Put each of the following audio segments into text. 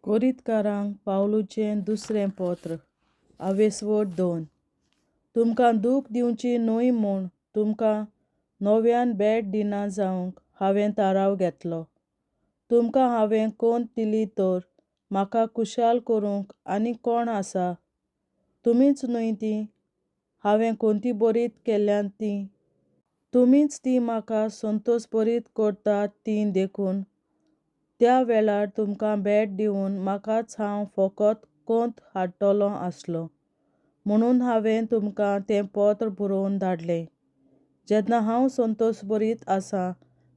कोरिंतकारांक पावलूचें दुसरें पत्र, आवेसवट 2. तुमकां दूख दिवची न्हय म्हूण तुमकां नव्यान भेट दिना जावंक हांवें थाराव घेतलो. तुमकां हांवें कोंत दिली तर म्हाका खुशाल करूंक आनी कोण आसा? तुमीच न्हय तीं? हांवें कोंती बरीत केल्यांत तीं? तुमीच तीं म्हाका संतोसबरीत करतात तीं देखून, त्या वेळार तुमकां भेट दिवन म्हाकाच हांव फकत कोंत हाडटलों आसलों. म्हणून हांवें तुमकां तें पत्र बरोवन धाडलें. जेन्ना हांव संतोसबरीत आसां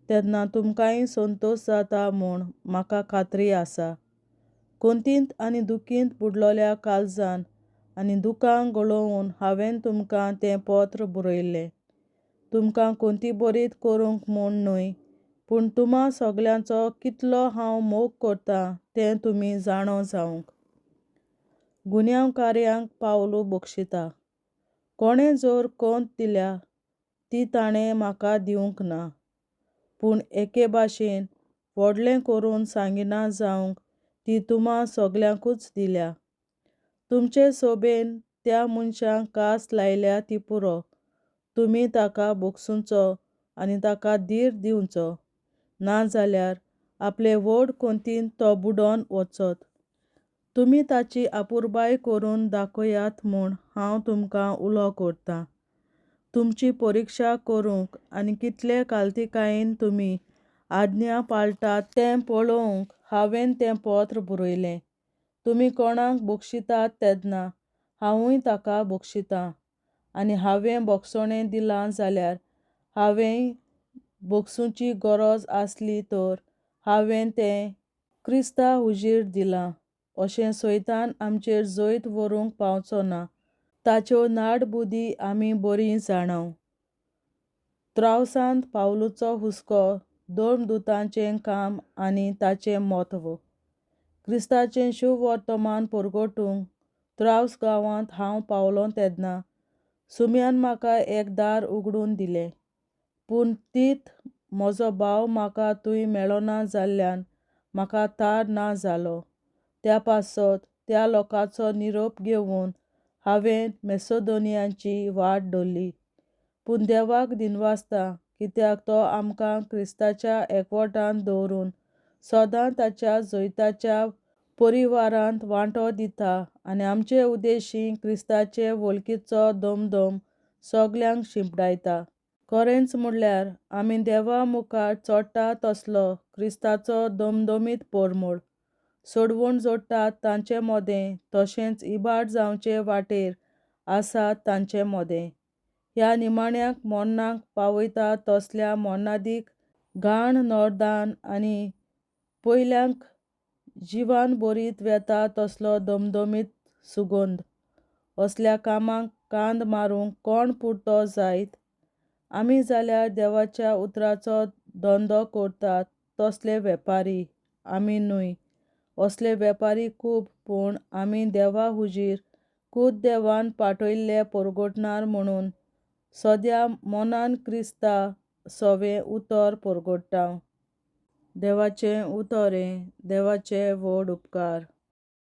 तेन्ना तुमकांय संतोस जाता म्हूण म्हाका खात्री आसा. कोंतींत आनी दुखींत बुडलोल्या काळजान आनी दुकां गळोवन हांवें तुमकां तें पत्र बरयलें. तुमकां कोंतीबरीत करूंक म्हूण न्हय, पूण तुमा सगल्यांचो कितलो हांव मोग करतां तें तुमी जाणो जावंक. गुन्यांवकाऱ्यांक पावलू बक्षिता. कोणें जर कोंत दिल्या ती ताणें म्हाका दिवंक ना, पूण एके भाशेन व्हडलें करून सांगिना जावंक ती तुमा सगल्यांकूच दिल्या. तुमचे सोबेन त्या मनशाक कास लायल्या ती पुरो, तुमी ताका भोगसुचो आनी ताका धीर दिवचो, नाजाल्यार आपले व्हड कोंतीन तो बुडोन वचत. तुमी ताची आपुरबाय करून दाखयात म्हूण हांव तुमकां उलो करतां. तुमची परिक्षा करूंक आनी कितले कालतिकायेन तुमी आज्ञा पाळटात तें पळोवंक हांवें तें पत्र बरयलें. तुमी कोणाक बक्षितात तेन्ना हांवूय ताका बक्षितां. आनी हांवें भोगसणें दिलां जाल्यार हांवेंय भोगसुची गरज आसली तर हांवें तें क्रिस्ता हुजीर दिलां. अशें सैतान आमचेर जैत व्हरूंक पावचो ना. ताच्यो नाडबुद्दी आमी बरी जाणांव. त्रावसांत पावलूचो हुस्को, धर्मदुताचें काम आनी ताचें म्हत्व. क्रिस्ताचें शुभवर्तमान परगटूंक त्रावस गांवांत हांव पावलों तेन्ना सुम्यान म्हाका एक दार उगडून दिलें. पूण तीत म्हजो भाव म्हाका थंय मेळना जाल्ल्यान म्हाका थार ना जालो. त्या पासत त्या लोकांचो निरोप घेवन हांवें मॅसेदोनियाची वाट धरली. पूण देवाक दिनवासता, कित्याक तो आमकां क्रिस्ताच्या एकवटान दवरून सदां ताच्या जैताच्या परिवारांत वांटो दिता आनी आमचे उद्देशी क्रिस्ताचे वळखीचो दमदम सगल्यांक शिंपडायता. खरेंच म्हणल्यार आमी देवा मुखार चडटा तसलो क्रिस्ताचो दमदमीत परमळ. सोडवण जोडटात तांचे मदें तशेंच इबाड जावचे वाटेर आसात तांचे मदें. ह्या निमाण्याक मरणाक पावयता तसल्या मरणादीक घाण नर्दान आनी पयल्यांक जिवान बरीत वेता तसलो दमदमीत सुगंध. असल्या कामाक कांद मारूंक कोण पुरतो जायत? आमी जाल्यार देवाच्या उतराचो धंदो करतात तसले वेपारी आमी न्हय. असले वेपारी खूब, पूण आमी देवा हुजीर खूद देवान पाठयल्ले परगटणार म्हणून सद्या मनान क्रिस्ता सवें उतर परगट्टांव. देवाचें उतर हें देवाचे व्हड उपकार.